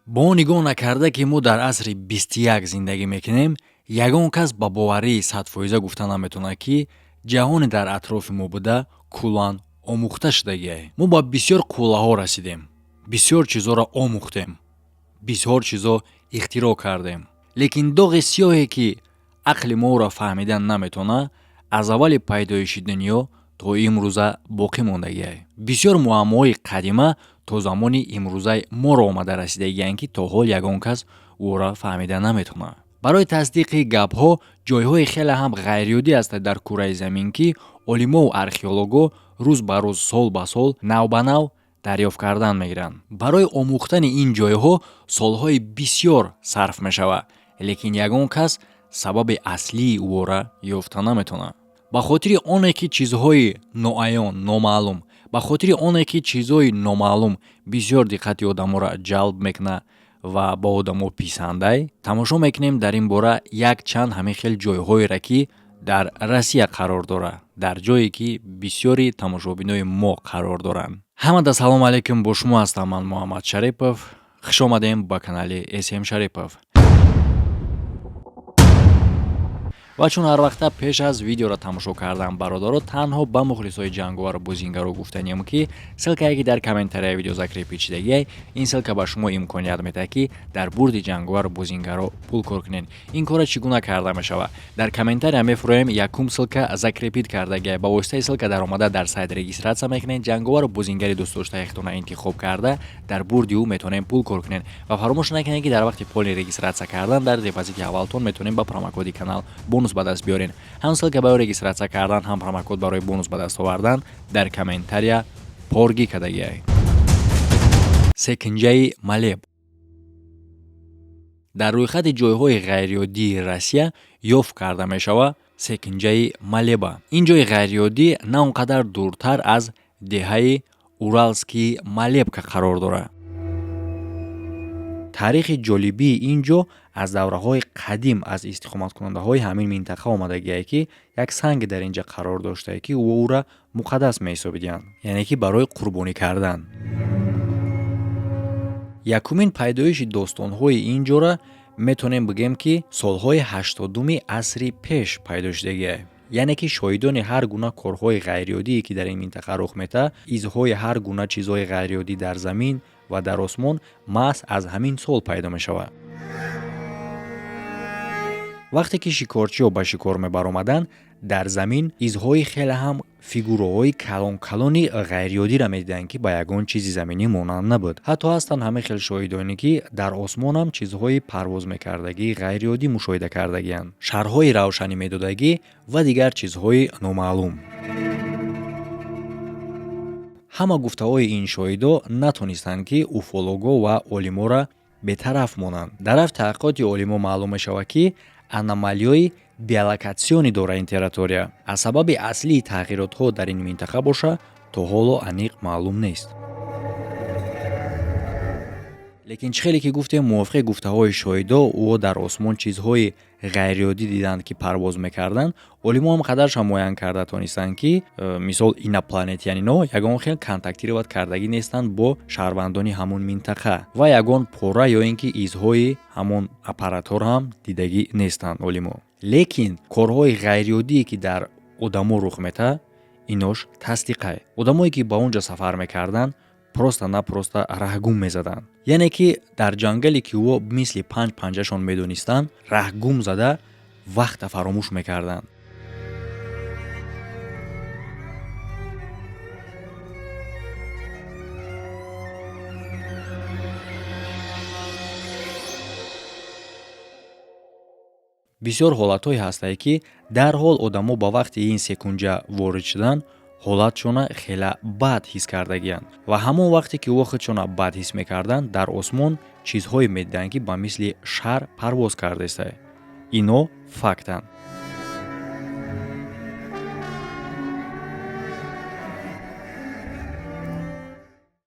Бо он нигоҳ накарда, ки мо дар асри 21 зиндагӣ мекунем, ягон кас ба боварии 100% гуфта наметавонад, ки ҷаҳоне дар атрофи мо буда куллан омӯхта шудагиае. Мо ба бисёр қуллаҳо расидем, бисёр чизҳоро омӯхтем, бисёр чизҳо ихтироъ кардем, лекин доғи сиёҳе, ки ақли мо ӯро фаҳмидан наметавонад, аз аввали пайдоиши дунё то имрӯза боқӣ мондагиае. Бисёр муаммоҳои қадима то замони имрӯзаи моро омада расидагиянд, ки то ҳол ягон кас ӯро фаҳмида наметавонад. Барои тасдиқи гапҳо ҷойҳои хеле ҳам ғайриоддӣ ҳастанд дар кураи замин, ки олимову археологҳо рӯз ба рӯз, сол ба сол, нав ба нав дарёфт кардан мегиранд. Барои омӯхтани ин ҷойҳо солҳои бисёр сарф мешавад, лекин ягон кас сабаби аслии ӯро ёфта наметавонад. Ба хотири оне ки чизҳои ноаён, номаълум, ба хотири оне ки чизҳои номаълум бисёр диққати одаморо ҷалб мекунад ва ба одамо писандай, тамошо мекунем дар ин бора якчанд ҳамин хел ҷойҳоеро, ки дар Россия қарор дорад, дар ҷое ки бисёри тамошобинои мо қарор доранд. Ҳамада салому алайкум, бо шумо ҳастам ман, Муҳаммад Шарипов. Хуш омадем ба канали СМ Шарипов. Ва чун ҳар вақта пеш аз видеоро тамошо кардан, бародаро, танҳо ба мухлисои ҷанговару бозингаро гуфтаниям, ки ссылка е, ки дар комментарияи видео закрепить шидагиай, ин ссылка ба шумо имконият медиҳад, ки дар бурди ҷанговару бозингаро пул кор кунед. Ин корро чӣ гуна карда мешавад? Дар комментария мефуроем, якум ссылка закрепить кардагиай. Ба воситаи ссылка даромада дар сайт регистрация мекунед, ҷанговару бозингари дӯстдоштаи худтона интихоб карда, дар бурди ӯ метавонем пул кор кунед. Ва фаромӯш накунед, ки дар вақти полный регистрация кардан дар депозити аввалтон метавонем ба промокоди канал бонус ба даст биёрен. Ҳам ссылка барои регистрация кардан, ҳам промокод барои бонус ба даст овардан дар комментария поргӣ кардагиай. Секинҷаи Малеб дар рӯйхати ҷойҳои ғайриоддии Россия ёфт карда мешавад. Секинҷаи Малеба, ин ҷои ғайриоддӣ на он қадар дуртар аз деҳаи Уралский Малебка қарор дорад. Таърихи ҷолибии ин ҷо аз давраҳои қадим аз истиқоматкунандаҳои ҳамин минтақа омадагие, ки як санге дар ин ҷа қарор доштае, ки ӯро муқаддас меҳисобидиянд, яъне ки барои қурбонӣ кардан. Якумин пайдоиши достонҳои ин ҷора метавонем бигӯем, ки солҳои 80-уми асри пеш пайдо шудагие, яъне ки шоҳидони ҳар гуна корҳои ғайриоддие, ки дар ин минтақа рух метаҳад, изҳои ҳар гуна чизҳои ғайриоддӣ дар замин ва дар осмон маҳз аз ҳамин сол пайдо мешавад. Вақте ки шикорчиҳо ба шикор мебаромаданд, дар замин изҳои хеле ҳам фигураҳои калон-калони ғайриоддиро медиданд, ки ба ягон чизи заминӣ монанд набуд. Ҳатто ҳастанд ҳамин хел шоҳидоне, ки дар осмонам чизҳои парвоз мекардагии ғайриоддӣ мушоҳида кардагианд, шарҳои равшанӣ медодагӣ ва дигар чизҳои номаълум. Ҳама гуфтаҳои ин шоҳидо натонистанд, ки уфологҳо ва олиморо бетараф монанд. Дар рафти таҳқиқоти олимо маълум мешавад, ки аномалиҳои биолокатсионӣ дорад ин территория. Аз сабаби аслии тағйиротҳо дар ин минтақа боша, то ҳоло аниқ маълум нест. Лекин чӣ хеле ки гуфтем, мувофиқи гуфтаҳои шоҳидо, ӯ дар осмон чизҳои ғайриоддӣ диданд, ки парвоз мекарданд. Олимо ҳам қадарша муайян карда тонистанд, ки мисол инопланетянино ягон хел контактировать кардагӣ нестанд бо шаҳрвандони ҳамон минтақа ва ягон пора ё ин ки изҳои ҳамон аппаратҳоро ҳам дидагӣ нестанд олимо. Лекин корҳои ғайриоддие, ки дар одамо рух метаҳад, инош тасдиқай. Одамое, ки ба он ҷо сафар мекарданд, просто-напросто раҳгум мезаданд, яъне ки дар ҷангале, ки ӯ мисли панҷ панҷашон медонистанд, раҳгум зада, вақта фаромӯш мекарданд. Бисёр ҳолатҳое ҳастае, ки дарҳол одамо ба вақти ин секунҷа ворид шудан ҳолатшона хела бад ҳис кардагиянд. Ва ҳамон вақте ки ӯ худшона бад ҳис мекарданд, дар осмон чизҳое медиданд, ки ба мисли шар парвоз кардаистае. Ино фактанд.